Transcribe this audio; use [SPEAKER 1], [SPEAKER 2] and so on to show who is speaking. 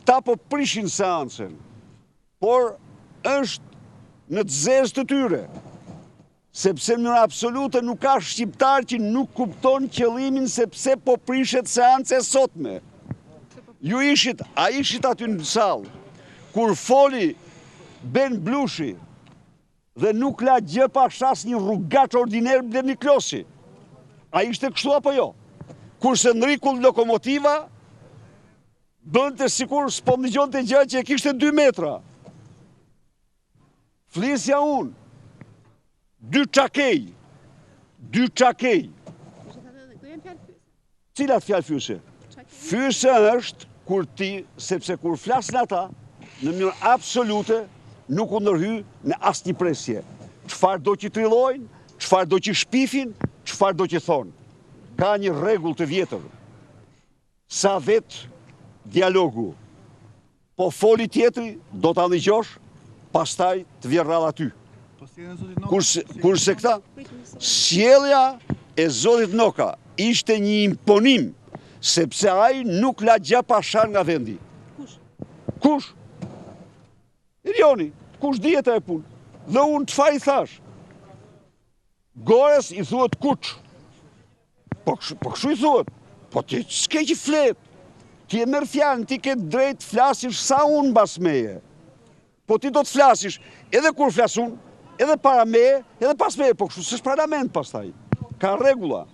[SPEAKER 1] Këta po prishin seancën, por është në të zezë të tyre, sepse në mënyrë absolute nuk ka shqiptar që nuk kupton qëllimin se pse po prishet seanca e sotme. Ju ishit, a ishit aty në sallë, kur foli Ben Blushi dhe nuk la gjë pa sharë asnjë rrugaç ordiner Blendi Klosi. A ishte kështu apo jo? Kurse Ndrikull Lokomotiva bënte sikur s'po ndëgjonte gjë që e kishte 2 metra. Flisja unë, dy çakej, dy çakej. Cilat fjalë fyese? Fyese është kur ti, sepse kur flasin ata, në mënyrë absolute, nuk u ndërhyj në asnjë presje. Çfarëdo që trillojnë, çfarëdo që shpifin, çfarëdo që thonë. Ka një rregull të vjetër. Sa vetë dialogu, po foli tjetri, do ta ndëgjosh, pastaj të vjen radha ty.
[SPEAKER 2] Po
[SPEAKER 1] Noka, kurse, kurse këta, sjellja e zotit Noka ishte një imponim, sepse ai nuk la gjë pa sharë nga vendi.
[SPEAKER 3] Kush?
[SPEAKER 1] Kush? Erioni, kush dihet ajo punë? Dhe unë çfarë i thashë? Gores i thuhet kuç. Po kështu, po kështu i thuhet. Po ti s'ke që flet. Ti e merr fjalën, ti ke drejt flasësh sa unë mbas meje. Po ti do të flasësh edhe kur flas unë, edhe para meje, edhe pas meje, po kështu s'është parlament pastaj. Ka rregulla.